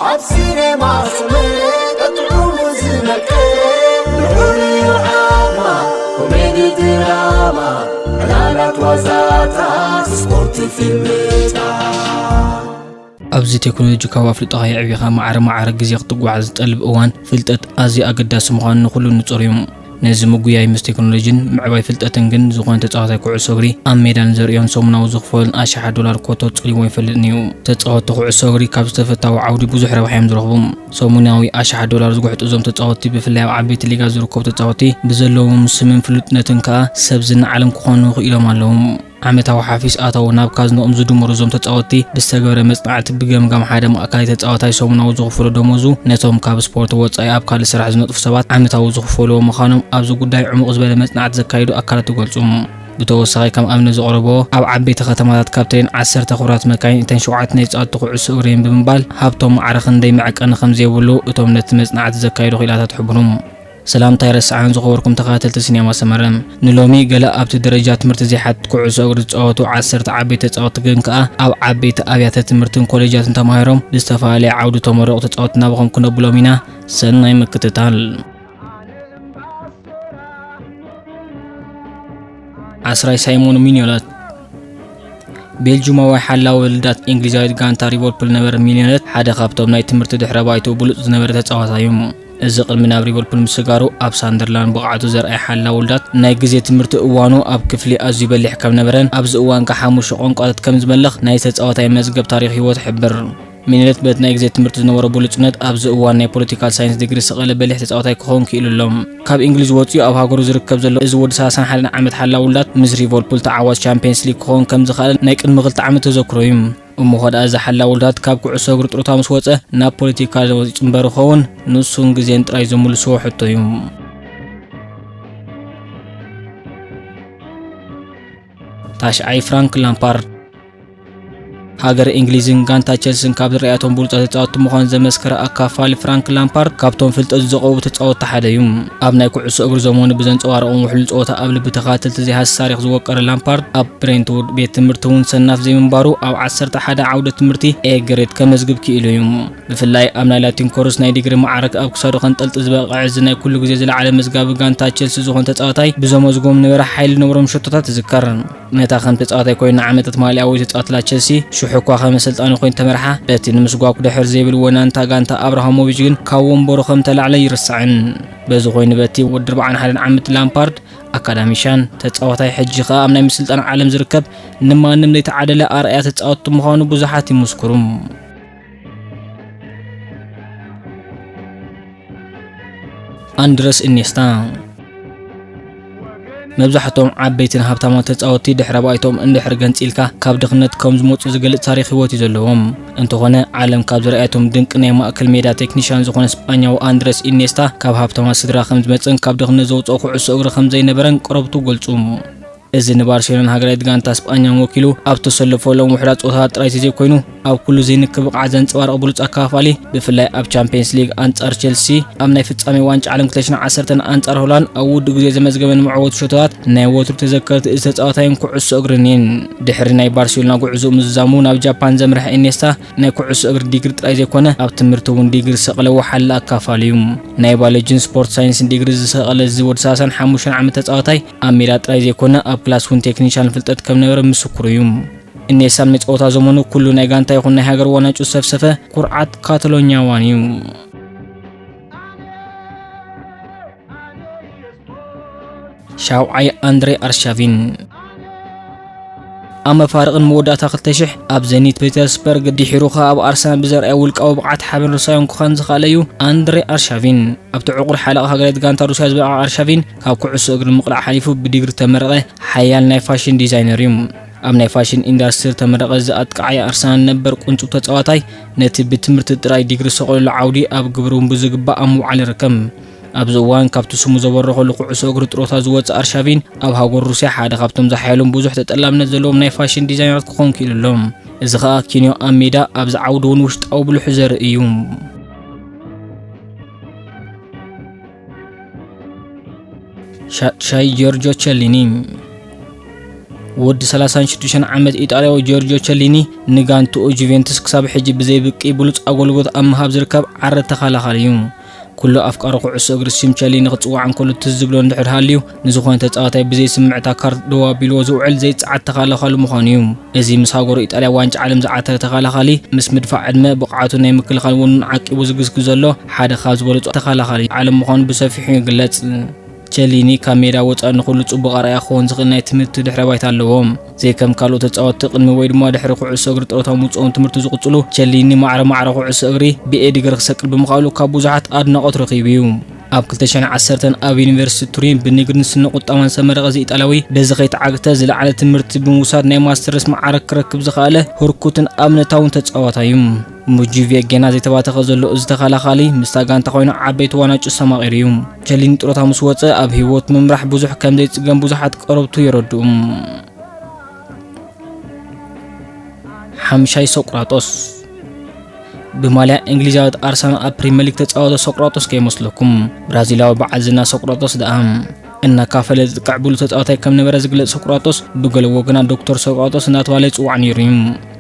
ኣብ ሲኔማ ሰመረ ቀጥዑሙ ዝመቀ ልዑል ዓማ ኮሜዲ ድራማ ዕላላት ዋዛታት ስፖርት ፊልምታት። ኣብዚ ቴክኖሎጂ ካብ ኣፍልጦኻ የዕቢኻ ማዕረ ማዕረ ግዜ ክትጓዓዝ ዝጠልብ እዋን፣ ፍልጠት ኣዝዩ ኣገዳሲ ምዃኑ ንኹሉ ንጹር እዩ። ነዚ ምጉያይ ምስ ቴክኖሎጂን ምዕባይ ፍልጠትን ግን ዝኾነ ተጻዋታይ ኩዕሶ እግሪ ኣብ ሜዳን ዘርእዮን ሰሙናዊ ዝኽፈሉን ኣሽሓት ዶላር ኮቶ ጸሊዎ ኣይፈልጥን እዩ። ተጻወትቲ ኩዕሶ እግሪ ካብ ዝተፈታዊ ዓውዲ ብዙሕ ረብሓ እዮም ዝረኽቡ። ሰሙናዊ ኣሽሓት ዶላር ዝጉሕጡ እዞም ተጻወትቲ ብፍላይ ኣብ ዓበይቲ ሊጋ ዝርከቡ ተጻወትቲ ብዘለዎም ስምን ፍሉጥነትን ከኣ ሰብ ዝና ዓለም ክኾኑ ክኢሎም ኣለዉ። ዓመታዊ ሓፊስ ኣታዊ ናብ ካዝኖኦም ዝድምሩ እዞም ተጻወትቲ ብዝተገበረ መጽናዕቲ ብገምጋም ሓደ ማእከላይ ተጻዋታይ ሰሙናዊ ዝኽፈሎ ደሞዙ ነቶም ካብ ስፖርት ወጻኢ ኣብ ካልእ ስራሕ ዝነጥፉ ሰባት ዓመታዊ ዝኽፈልዎ ምዃኖም ኣብዚ ጉዳይ ዕሙቕ ዝበለ መጽናዕቲ ዘካየዱ ኣካላት ይገልጹ። ብተወሳኺ ከም ኣብነት ዘቕረቦ ኣብ ዓበይቲ ከተማታት ካብ ትሬን ዓሰርተ ክቡራት መካይን እተን ሸውዓተ ናይ ጻቱ ኩዕሶ እግሪ እየን ብምባል ሃብቶም ማዕረ ክንደይ መዐቀኒ ከም ዘይብሉ እቶም ነቲ መጽናዕቲ ዘካየዱ ክኢላታት ይሕብሩ። ሰላምታ ኣይረስዓን ዝኸበርኩም ተኸታተልቲ ሲኔማ ሰመረ። ንሎሚ ገለ ኣብቲ ደረጃ ትምህርቲ ዘይሓትት ኩዕሶ እግሪ ዝጻወቱ ዓሰርተ ዓበይቲ ተጻወትቲ ግን ከኣ ኣብ ዓበይቲ ኣብያተ ትምህርትን ኮሌጃትን ተማሂሮም ብዝተፈላለየ ዓውዲ ተመረቑ ተጻወትቲ ናባኹም ክነብሎም ኢና። ሰናይ ምክትታል። ዓስራይ ሳይሞን ሚኒዮላት። ቤልጁማዊ ሓላዊ ልዳት እንግሊዛዊት ጋንታ ሊቨርፑል ነበረ ሚሊዮነት ሓደ ካብቶም ናይ ትምህርቲ ድሕረ ባይትኡ ብሉጽ ዝነበረ ተጻዋታይ እዩ። እዚ ቅድሚ ናብ ሊቨርፑል ምስጋሩ ኣብ ሳንደርላንድ ብቕዓቱ ዘርኣየ ሓላዊ ልዳት ናይ ግዜ ትምህርቲ እዋኑ ኣብ ክፍሊ ኣዝዩ በሊሕ ከም ነበረን ኣብዚ እዋን ከኣ ሓሙሽተ ቋንቋታት ከም ዝመልኽ ናይ ተጻዋታይ መዝገብ ታሪኽ ህይወት ይሕብር። ሚኒዮነት በቲ ናይ ግዜ ትምህርቲ ዝነበሮ ብሉጽነት ኣብዚ እዋን ናይ ፖለቲካል ሳይንስ ዲግሪ ዝሰቐለ በሊሕ ተጻዋታይ ክኸውን ክኢሉ ኣሎ። ካብ እንግሊዝ ወጺኡ ኣብ ሃገሩ ዝርከብ ዘሎ እዚ ወዲ ሰላሳን ሓደን ዓመት ሓላዊ ልዳት ምስ ሊቨርፑል ተዓዋቲ ቻምፒየንስ ሊግ ክኸውን ከም ዝኸኣለ ናይ ቅድሚ ክልተ ዓመት ተዘክሮ እዩ። እሞ ኸኣ እዚ ሓላዊ ልዳት ካብ ኩዕሶ እግሪ ጥሮታ ምስ ወጸ ናብ ፖለቲካ ይጽንበር ይኸውን? ንሱን ግዜን ጥራይ ዝምልስዎ ሕቶ እዩ። ታሽዓይ ፍራንክ ላምፓርድ። ሃገር እንግሊዝን ጋንታ ቸልስን ካብ ዝረኣያቶም ብሉጻት ተጻወትቲ ምዃኑ ዘመስከረ ኣካፋሊ ፍራንክ ላምፓርድ ካብቶም ፍልጠቱ ዘቐቡ ተጻወትቲ ሓደ እዩ። ኣብ ናይ ኩዕሶ እግሪ ዘመኑ ብዘንጸባረቖም ውሕሉል ጸወታ ኣብ ልቢ ተኸታተልቲ ዘይሃስስ ታሪኽ ዝወቀረ ላምፓርድ ኣብ ብሬንትውድ ቤት ትምህርቲ እውን ሰናፍ ዘይምንባሩ ኣብ ዓሰርተ ሓደ ዓውደ ትምህርቲ ኤ ግሬድ ከመዝግብ ክኢሉ እዩ። ብፍላይ ኣብ ናይ ላቲን ኮርስ ናይ ዲግሪ መዓርግ ኣብ ክሳዱ ከንጠልጥል ዝበቕዐ እዚ ናይ ኩሉ ግዜ ዝለዓለ መዝጋቢ ጋንታ ቸልሲ ዝኾነ ተጻዋታይ ብዘመዝጎም ነበረ ሓይሊ ዝነበሮም ሸቶታት ይዝከር። ነታ ከም ተጻዋታይ ኮይኑ ንዓመታት ማልያ ወይ ተጻዋትላ ቸልሲ ሽሑ እኳ ከም ኣሰልጣኒ ኮይኑ ተመርሓ፣ በቲ ንምስጓግ ድሕር ዘይብል ወናንታ ጋንታ ኣብራሃሞቪች ግን ካብ ወንበሩ ከም ተላዕለ ይርስዕን። በዚ ኮይኑ በቲ ወዲ ኣርብዓን ሓደን ዓመት ላምፓርድ ኣካዳሚሻን ተጻዋታይ ሕጂ ከኣ ኣብ ናይ ምስልጣን ዓለም ዝርከብ ንማንም ዘይተዓደለ ኣርኣያ ተጻወትቲ ምዃኑ ብዙሓት ይምስክሩ። ኣንድረስ ኢኔስታ። መብዛሕትኦም ዓበይትን ሃብታማት ተጻወትቲ ድሕረ ባይቶም እንድሕር ገንጺልካ ካብ ድኽነት ከም ዝመጹ ዝገልጽ ታሪኽ ህይወት እዩ ዘለዎም። እንተኾነ ዓለም ካብ ዝረኣየቶም ድንቂ ናይ ማእከል ሜዳ ቴክኒሻን ዝኾነ ስጳኛዊ ኣንድረስ ኢኔስታ ካብ ሃብታማት ስድራ ከም ዝመጽእን ካብ ድኽነት ዘውጽኦ ኩዕሶ እግሪ ከም ዘይነበረን ቅረብቱ ገልጹ። እዚ ንባርሴሎና ሃገራዊት ጋንታ ስጳኛን ወኪሉ ኣብ ተሰለፈሎም ውሑዳት ጸወታታት ጥራይ ዘይኮይኑ ኣብ ኩሉ ዘይንክብ ብቕዓት ዘንጸባርቕ ብሉጽ ኣካፋሊ ብፍላይ ኣብ ቻምፒየንስ ሊግ ኣንጻር ቸልሲ ኣብ ናይ ፍጻሜ ዋንጫ ዓለም ክልተ ሽሕን ዓሰርተን ኣንጻር ሆላንድ ኣብ ውዱእ ግዜ ዘመዝገበን መዕወቲ ሸቶታት ናይ ወትሩ ተዘከርቲ እዚ ተጻዋታይን ኩዕሶ እግርን እየን። ድሕሪ ናይ ባርሴሎና ጉዕዞ ምዝዛሙ ናብ ጃፓን ዘምርሐ ኢኔስታ ናይ ኩዕሶ እግሪ ዲግሪ ጥራይ ዘይኮነ ኣብ ትምህርቲ እውን ዲግሪ ዝሰቐለ ወሓለ ኣካፋሊ እዩ። ናይ ባዮሎጂን ስፖርት ሳይንስን ዲግሪ ዝሰቐለ እዚ ወዲ ሰላሳን ሓሙሽተን ዓመት ተጻዋታይ ኣብ ሜዳ ጥራይ ዘይኮነ ኣብ ክላስ እውን ቴክኒሻን ፍልጠት ከም ነበረ ምስክሩ እዩ። እኔሳም ንጸወታ ዘመኑ ኩሉ ናይ ጋንታ ይኹን ናይ ሃገር ዋንጫ ዝሰፍሰፈ ኩርዓት ካታሎኛዋን እዩ። ሻውዓይ ኣንድሬ ኣርሻቪን። ኣብ መፋርቕን መወዳእታ ክልተ ሽሕ ኣብ ዘኒት ፔተርስበርግ ድሒሩ ኸኣ ኣብ ኣርሰናል ብዘርኣዮ ውልቃዊ ብቕዓት ሓበን ሩስያውን ክኾን ዝኸኣለ እዩ ኣንድሬ ኣርሻቪን። ኣብቲ ዕቑር ሓለቓ ሃገራዊት ጋንታ ሩስያ ዝበቕዐ ኣርሻቪን ካብ ኩዕሶ እግሪ ምቕላዕ ሓሊፉ ብዲግሪ ተመረቐ ሓያል ናይ ፋሽን ዲዛይነር እዩ። ኣብ ናይ ፋሽን ኢንዳስትሪ ተመረቐ ዝኣጥቃዓይ ኣርሰናል ነበር ቁንጹብ ተጻዋታይ ነቲ ብትምህርቲ ጥራይ ዲግሪ ዝሰቐለሉ ዓውዲ ኣብ ግብሪ እውን ብዝግባእ ኣብ ምውዓል ይርከብ። ኣብዚ እዋን ካብቲ ስሙ ዘበረኸሉ ኩዕሶ እግሪ ጥሮታ ዝወጽእ ኣርሻቪን ኣብ ሃገር ሩስያ ሓደ ካብቶም ዝሓየሉን ብዙሕ ተጠላብነት ዘለዎም ናይ ፋሽን ዲዛይነራት ክኾን ክኢሉ ኣሎ። እዚ ኸኣ ኪንዮ ኣብ ሜዳ ኣብዚ ዓውዲ እውን ውሽጣዊ ብልሑ ዘርኢ እዩ። ሻ-፣ ሻይ ጆርጆ ቸሊኒ። ወዲ ሰላሳን ሽዱሽተን ዓመት ኢጣልያዊ ጆርጆ ቸሊኒ ንጋንትኡ ጁቬንቱስ ክሳብ ሕጂ ብዘይ ብቂ ብሉጽ ኣገልግሎት ኣብ ምሃብ ዝርከብ ዓረ ተኸላኻሊ እዩ። ኩሉ ኣፍቃሪ ኩዕሶ እግሪ ሽም ቸሊኒ ክጽዋዕ እንከሎ ትዝ ዝብሎ እንድሕር ሃልዩ፣ ንዝኾነ ተጻዋታይ ብዘይ ስምዕታ ካርድ ደው ኣቢልዎ ዝውዕል ዘይጸዓት ተኸላኻሊ ምዃኑ እዩ። እዚ ምስ ሃገሩ ኢጣልያ ዋንጫ ዓለም ዝዓተረ ተኸላኻሊ፣ ምስ ምድፋእ ዕድመ፣ ብቕዓቱ ናይ ምክልኻል ውኑን ዓቂቡ ዝግስግስ ዘሎ ሓደ ካብ ዝበለጹ ተኸላኻሊ ዓለም ምዃኑ ብሰፊሑ ይግለጽ። ቸሊኒ ካብ ሜዳ ወጻኢ ንኹሉ ጽቡቕ ኣርኣያ ክኸውን ዝኽእል ናይ ትምህርቲ ድሕረ ባይታ ኣለዎ። ዘይከም ካልኦት ተጻወትቲ ቅድሚ ወይ ድማ ድሕሪ ኩዕሶ እግሪ ጡረታ ምውጽኦም ትምህርቱ ዝቕጽሉ፣ ቸሊኒ ማዕረ ማዕረ ኩዕሶ እግሪ ቢኤ ዲግሪ ክሰቅል ብምኽኣሉ ካብ ብዙሓት ኣድናቖት ረኺቡ እዩ። ኣብ ክልተ ሽሕን ዓሰርተን ኣብ ዩኒቨርሲቲ ቱሪን ብንግድን ስነ ቁጠባን ዝተመረቐ እዚ ኢጣልያዊ በዚ ከይተዓግተ ዝለዓለ ትምህርቲ ብምውሳድ ናይ ማስተርስ ማዕረግ ክረክብ ዝኸኣለ ህርኩትን ኣብነታውን ተጻዋታይ እዩ። ሙጂቬ ጌና ዘይተባተኸ ዘሎ እዚ ተኸላኻሊ ምስታ ጋንታ ኮይኑ ዓበይቲ ዋናጩ ኣስተማቒሩ እዩ። ቸሊኒ ጡረታ ምስ ወጸ ኣብ ህይወት ምምራሕ ብዙሕ ከም ዘይጽገም ብዙሓት ቀረብቱ የረድኡ። ሓምሻይ ሶቅራጦስ። ብማልያ እንግሊዛዊት ኣርሰናል ኣብ ፕሪምየር ሊግ ተጻወተ ሶቅራጦስ ከይመስለኩም። ብራዚላዊ በዓል ዝና ሶቅራጦስ ደኣ እናካፈለ ዝጥቃዕ ብሉጽ ተጻዋታይ ከም ነበረ ዝግለጽ ሶቅራጦስ፣ ብገለ ወገናት ዶክተር ሶቅራጦስ እናተባህለ ይጽዋዕ ነይሩ እዩ።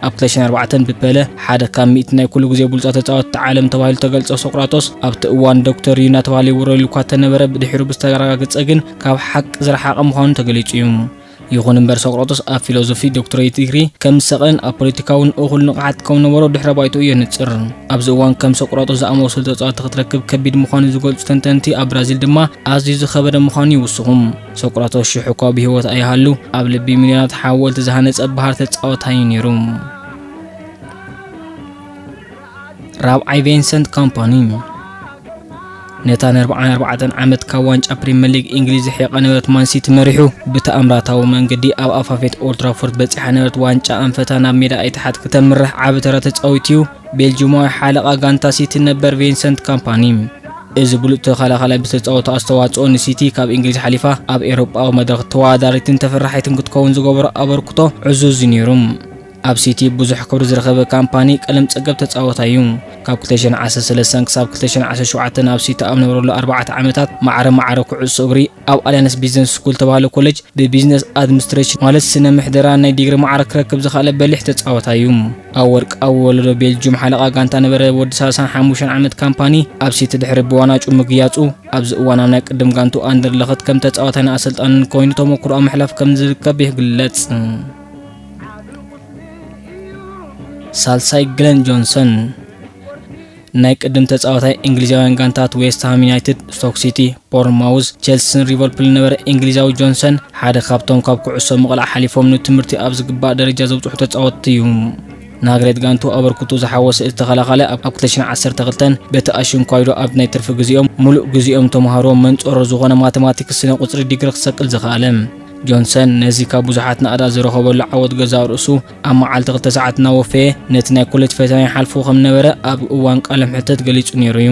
ኣብ ክልተ ሽሕን ኣርባዕተን ብፔለ ሓደ ካብ ሚእቲ ናይ ኩሉ ግዜ ብሉጻት ተጻወትቲ ዓለም ተባሂሉ ተገልጸ ሶቅራጦስ፣ ኣብቲ እዋን ዶክተር እዩ እናተባህለ ይወረሉ እኳ ተነበረ፣ ብድሒሩ ብዝተረጋገጸ ግን ካብ ሓቂ ዝረሓቐ ምዃኑ ተገሊጹ እዩ። ይኹን እምበር ሶቅራጦስ ኣብ ፊሎዞፊ ዶክትሬት ዲግሪ ከም ዝሰቐለን ኣብ ፖለቲካ እውን እኹል ንቕሓት ከም ነበሮ ድሕረ ባይትኡ የንጽር። ኣብዚ እዋን ከም ሶቅራጦስ ዝኣመሰሉ ተጻወትቲ ክትረክብ ከቢድ ምዃኑ ዝገልጹ ተንተንቲ፣ ኣብ ብራዚል ድማ ኣዝዩ ዝኸበደ ምዃኑ ይውስኹ። ሶቅራጦስ ሽሕ እኳ ብህይወት ኣይሃሉ፣ ኣብ ልቢ ሚልዮናት ሓወልቲ ዝሃነጸ በሃር ተጻዋታይ እዩ ነይሩ። ራብዓይ ቬንሰንት ካምፓኒ። ነታ ንኣርብዓን ኣርባዕተን ዓመት ካብ ዋንጫ ፕሪምየር ሊግ እንግሊዝ ዝሕየቐ ነበረት ማን ሲቲ መሪሑ፣ ብተኣምራታዊ መንገዲ ኣብ ኣፋፌት ኦልድ ትራፎርድ በጺሓ ነበረት ዋንጫ ኣንፈታ ናብ ሜዳ ኣይትሓድ ክተምርሕ ዓቢ ተራ ተጻዊቱ እዩ። ቤልጂማዊ ሓለቓ ጋንታ ሲቲ ነበር ቬንሰንት ካምፓኒ። እዚ ብሉጽ ተኸላኻላይ ብዝተጻወቶ ኣስተዋጽኦ ንሲቲ ካብ እንግሊዝ ሓሊፋ ኣብ ኤውሮጳዊ መድረኽ ተወዳዳሪትን ተፈራሒትን ክትከውን ዝገበሮ ኣበርክቶ ዕዙዝ እዩ ነይሩ። ኣብ ሲቲ ብዙሕ ክብሪ ዝረኸበ ካምፓኒ ቀለም ጸገብ ተጻወታይ እዩ። ካብ ክልተ ሽሕን ዓሰርተ ሰለስተን ክሳብ ክልተ ሽሕን ዓሰርተ ሸውዓተን ኣብ ሲቲ ኣብ ነበረሉ ኣርባዕተ ዓመታት ማዕረ ማዕረ ኩዕሶ እግሪ ኣብ ኣልያንስ ቢዝነስ ስኩል ተባህለ ኮሌጅ ብቢዝነስ ኣድሚኒስትሬሽን ማለት ስነ ምሕደራ ናይ ዲግሪ ማዕረ ክረክብ ዝኸኣለ በሊሕ ተጻወታይ እዩ። ኣብ ወርቃዊ ወለዶ ቤልጅዩም ሓለቓ ጋንታ ነበረ ወዲ ሰላሳን ሓሙሽተን ዓመት ካምፓኒ ኣብ ሲቲ ድሕሪ ብዋናጩ ምግያጹ ኣብዚ እዋን ኣብ ናይ ቅድም ጋንቱ ኣንደርለኸት ከም ተጻዋታይን ኣሰልጣንን ኮይኑ ተመክሮኣ ምሕላፍ ከም ዝርከብ ይግለጽ። ሳልሳይ ግለን ጆንሰን። ናይ ቅድም ተጻዋታይ እንግሊዛውያን ጋንታት ዌስትሃም ዩናይትድ፣ ስቶክ ሲቲ፣ ቦርንማውዝ፣ ቸልሲን ሊቨርፑልን ነበረ እንግሊዛዊ ጆንሰን ሓደ ካብቶም ካብ ኩዕሶ ምቕላዕ ሓሊፎም ንትምህርቲ ኣብ ዝግባእ ደረጃ ዘብጽሑ ተጻወትቲ እዩ። ንሃገራዊት ጋንቱ ኣበርክቶ ዝሓወሰ እቲ ተኸላኻሊ ኣብ ክልተ ሽሕን ዓሰርተ ክልተን በቲ ኣሽንኳይዶ ኣብ ናይ ትርፊ ግዜኦም ምሉእ ግዜኦም ተምሃሮ መንጸሮ ዝኾነ ማተማቲክስ ስነ ቁጽሪ ዲግሪ ክሰቅል ዝኸኣለ። ጆንሰን ነዚ ካብ ብዙሓት ናእዳ ዝረኸበሉ ዓወት ገዛእ ርእሱ ኣብ መዓልቲ ክልተ ሰዓት እናወፈየ ነቲ ናይ ኮሌጅ ፈተና ይሓልፎ ከም ነበረ ኣብ እዋን ቃለ መሕተት ገሊጹ ነይሩ እዩ።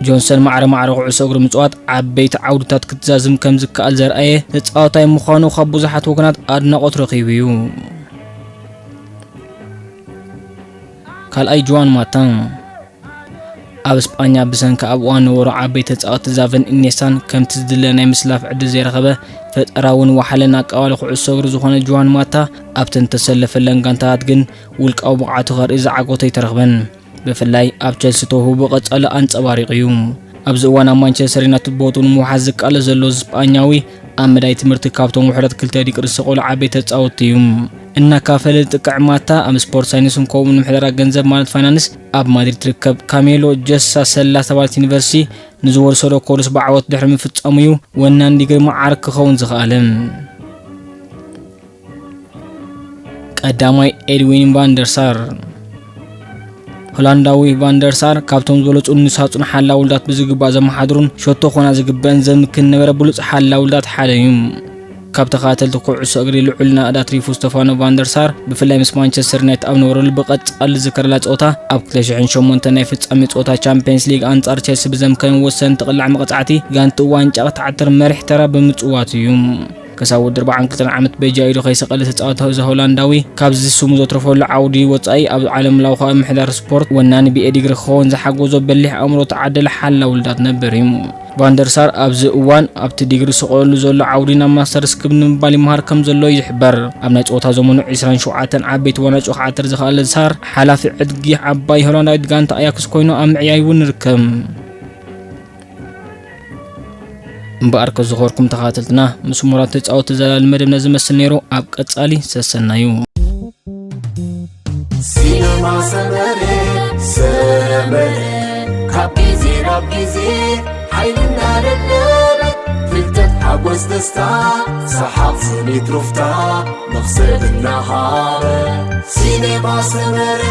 ጆንሰን ማዕረ ማዕረ ኩዕሶ እግሪ ምጽዋት ዓበይቲ ዓውድታት ክትዛዝም ከም ዝከኣል ዘርኣየ ተጻዋታይ ምዃኑ ካብ ብዙሓት ወገናት ኣድናቖት ረኺቡ እዩ። ካልኣይ ጁዋን ማታ። ኣብ ስጳኛ ብሰንኪ ኣብ እዋን ነበሩ ዓበይቲ ተጻወትቲ ዛቨን ኢኔስታን ከምቲ ዝድለ ናይ ምስላፍ ዕድል ዘይረኸበ ፈጠራውን ዋሓለን ኣቀባሊ ኩዕሶ እግሪ ዝኾነ ጁዋን ማታ ኣብተን ተሰለፈለን ጋንታታት ግን ውልቃዊ ብቕዓቱ ከርኢ ዝዓገቶ ኣይተረኽበን። ብፍላይ ኣብ ቸልሲ ተውህቦ ቀጻሊ ኣንጸባሪቑ እዩ። ኣብዚ እዋን ኣብ ማንቸስተር ዩናይትድ ቦትኡ ንምውሓስ ዝቃለስ ዘሎ ስጳኛዊ ኣብ መዳይ ትምህርቲ ካብቶም ውሑዳት ክልተ ዲግሪ ዝሰቐሉ ዓበይቲ ተጻወትቲ እዩ። እናካፈለ ዝጥቅዕ ማታ ኣብ ስፖርት ሳይንስን ከምኡ ንምሕደራ ገንዘብ ማለት ፋይናንስ ኣብ ማድሪድ ትርከብ ካሜሎ ጀሳ ሰላ ዝተባህለት ዩኒቨርሲቲ ንዝወሰዶ ኮርስ ብዓወት ድሕሪ ምፍጻሙ እዩ ወናን ዲግሪ መዓርግ ክኸውን ዝኸኣለ። ቀዳማይ ኤድዊን ቫንደርሳር። ሆላንዳዊ ቫንደርሳር ካብቶም ዝበለጹን ንሳጹን ሓላ ውልዳት ብዝግባእ ዘመሓድሩን ሸቶ ኮና ዝግበእን ዘምክን ነበረ ብሉጽ ሓላ ውልዳት ሓደ እዩ። ካብ ተኻተልቲ ኩዕሶ እግሪ ልዑል ናእዳ ኣትሪፉ ስቶፋኖ ቫንደርሳር ብፍላይ ምስ ማንቸስተር ዩናይትድ ኣብ ነበረሉ ብቐጻሊ ዝዝከረላ ጸወታ ኣብ ክልተ ሽሕን ሸሞንተን ናይ ፍጻሜ ጸወታ ቻምፕየንስ ሊግ ኣንጻር ቸልሲ ብዘምከነ ወሰንቲ ቅላዕ መቕጻዕቲ ጋንትኡ ዋንጫ ክትዓትር መሪሕ ተራ ብምጽዋት እዩ። ክሳብ ወዲ ኣርባዓን ክልተን ዓመት በጃ ኢዱ ከይሰቐለ ዝተጻወተ እዚ ሆላንዳዊ፣ ካብዚ ስሙ ዘትረፈሉ ዓውዲ ወጻኢ ኣብ ዓለም ለኻዊ ምሕዳር ስፖርት ወናኒ ብኤ ዲግሪ ክኸውን ዝሓገዞ በሊሕ ኣእምሮ ተዓደለ ሓላ ውልዳት ነበር እዩ። ቫንደርሳር ኣብዚ እዋን ኣብቲ ዲግሪ ዝስቐለሉ ዘሎ ዓውዲ ናብ ማስተርስ ክብ ንምባል ይመሃር ከም ዘሎ እዩ ዝሕበር። ኣብ ናይ ጸወታ ዘመኑ ዕስራን ሸውዓተን ዓበይቲ ዋናጭ ክዓትር ዝኸኣለ ሳር፣ ሓላፊ ዕድጊ ዓባይ ሆላንዳዊት ጋንታ ኣያክስ ኮይኑ ኣብ ምዕያይ እውን ይርከብ። እምበኣር ከዝኸርኩም ተኸታተልትና፣ ምስ ምሁራት ተጻወቲ ዘላሊ መደብና ዝመስል ነይሩ። ኣብ ቀጻሊ ሰሰናዩ። ሲነማ ሰመረ ሰመረ ካብ ግዜ ናብ ግዜ ሓይልና ደደበ ፍልጠት ሓጎስ ደስታ ሰሓቕ ስኒት ሩፍታ መኽሰብ እናሃበ ሲነማ ሰመረ